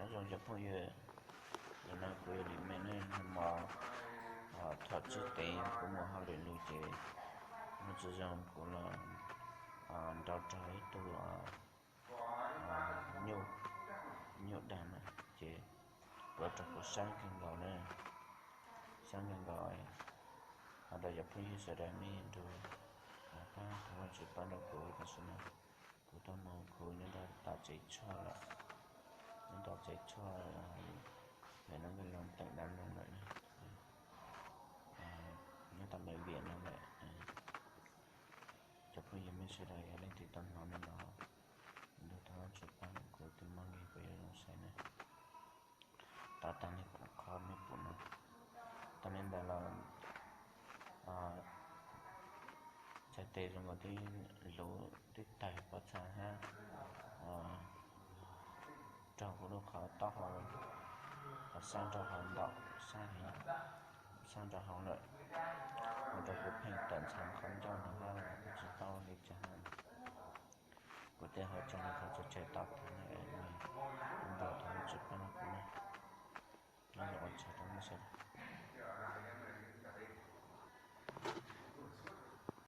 Zoo cov phooj ywg, nim no kuv yog Lis Meej ne, nag hmo thom tsib teev kuv mus hauj lwm lug ces hnub tsis zoo kuv los nrau rau ib tug nyuj dag na, ces kuv rau kuv sab kawg nkaus na, sab kawg nkaus. Ho rau cov phooj ywg sawv daws nej nrug pab thov Vajtswv pab rau kuv tam sim no. Kuv tau mus khwv nyob rau tom tsev tshuaj lawm, nyob tom tsev tshuaj, pem no nkaj loo teem dab loo lawm, nyob tom bệnh viện no lawm. Cov phooj ywg mej sawv daws yog leej twg tau hnov no los nrug thov Vajtswv pab kuv tus mob nkeeg puas yuav zoo sai na. Tau tag li qhov mej pum no, tag li ntawd los txhais tes zoo nkaus twb luv twb tawg pob txha hab raug kuv lub qhov taub hau, qhov sab nraum hauv ntawm sab heev, sab nraum hauv lawm, ua rau kuv pheej tawm ntxhov qhov ncauj no hab kuv tsis paub ua li cas. Kuv tej hauv tseem li qhov txhais tes tau tag na, nrug thov Vajtswv pab rau kuv na. Nyob zoo ua tsaug rau nej sawv daws.